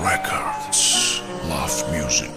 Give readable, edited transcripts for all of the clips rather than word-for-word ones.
Records. Love Music.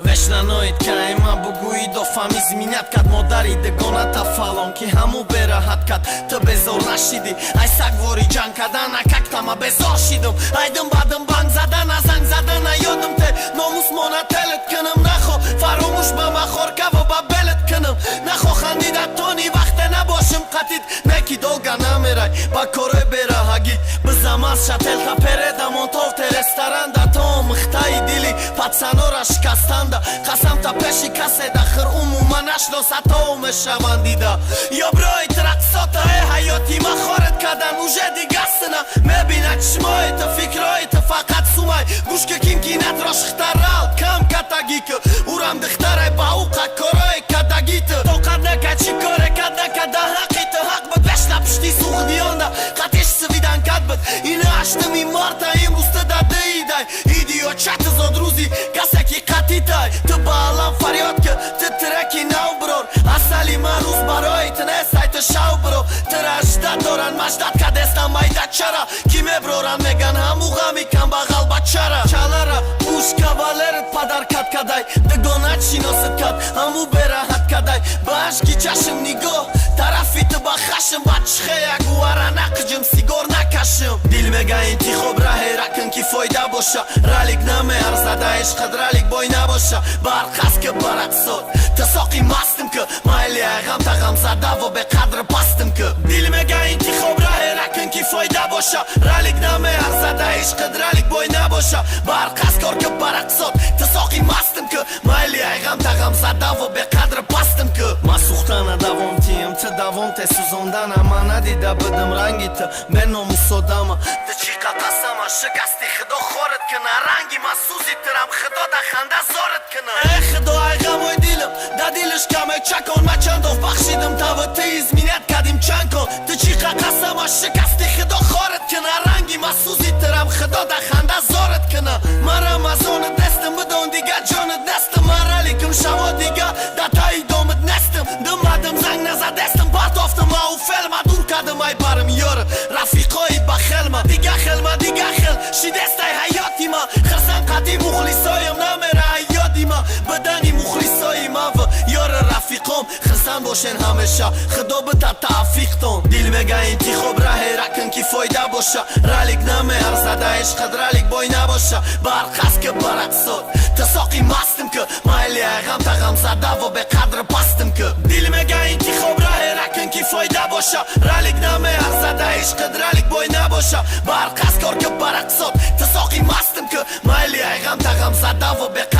Вечно ноет кайма бугӯи дофам изменять кад модари дигоната фалон ки ҳаму бераҳат кад. Ту безор нашидӣ ай сагвори ҷанг кардана, как тама безор шидум. Айдим бадим банг задана, занг задана ёдим те номус мона телет кунам, нахо фаромӯш ба махоркаву ба белет кунам, нахо хандида тони вақте набошим қатид неки долго намерай ба корои бераҳагӣ бизамаз шателта передамон торте ресторанда то михтаи дили пацанора шикастанда. Қасамта пеши касе дахир умуман нашноса то мешаванд дида ёброи рақсота. Э ҳаёти ма хорат кардан уже дигастина мебина чишмои ту, фикрои ту фақат сумай гӯшка ким ки натрошхтарал кам катагик урам дихтарай ба уқа корои кадагит тоқат нака чӣ коре кад накада ҳақи ту ҳақ буд бешна пушти суғдиёнда қатиш свидан кад буд. Ина 8-ми марта имрӯз ту дадаидай идио чаты зодрӯзи касе ки қатитай. Ту ба алам фарёд ки ту треки нав бирор, асали ман рӯз барои ту нестай, ту шав биро. Тура ждать доран, ма ждать кадестам майда чара ки меброран меган ҳаму ғами камбағал бачара чалара пуш кавалерит падаркат кадай, дигонат шиносат кад, ҳаму бераҳат кадай. Ба ашки чашм нигоҳ тарафи ту ба хашм бачхе ягуара нақиҷим, сигор накашим. Дил мега интихоб раҳе ракн ки фойда боша, ралик намеарзада ишқид ралик бой набоша. Барқас ки барақсод ту соқи мастим ки майли айғам тағамзадаву беқадр пастим ки. Дил мега интихоб раҳе ракн ки фойда боша, ралик намеарзада ишқид ралик бой набоша. Барқас кор ки барақсод ту соқи мастим ки майли айғам тағамзадаву беқадр пастим ки. Ма сӯхтана давом тием, ту давом те сӯзондана. Ма надида будам ранги ту беномусодама. Ту чӣ қасама шикасти, худо хорат кина, ранги ма сӯзи тирам, худо да ханда зорат кина. Э худо, ай ғамои дилам да дилиш каме чакон. Ма чандов бахшидим таву, ту изменять кадим чанд кон. Ту чӣ қасама шикасти, худо хорат кина, ранги ма сӯзи тирам, худо да ханда зорат кина. Ма рамазонат нестам, бидон дига ҷонат нестам. Ма раликам шаво дига да таи домат нестам. Димадим занг назадестам, партофтам ау фелма, дур кардам ай барам ёр рафиқои ба хелма. Дига хелма, дига хел шидестай ҳаёти ма. Хирсан қади мухлисоям намера ай ёди ма. Бадани мухлисои мав ёра рафиқом хирсан бошен ҳамеша, худо бита тавфиқтон. Дил мега интихоб раҳе ракн ки фойда боша, ралик намеарзада ишқид ралик бой набоша. Барқас ки барақсод ту соқи мастим ки майли айғам тағамзадаву беқадр пастим ки. Дил мега интихоб раҳе ракн ки фойда боша, ралик намеарзада ишқид ралик бой набоша. Барқас кор ки барақсод ту соқи мастим ки майли айғам тағамзадаву беқадр.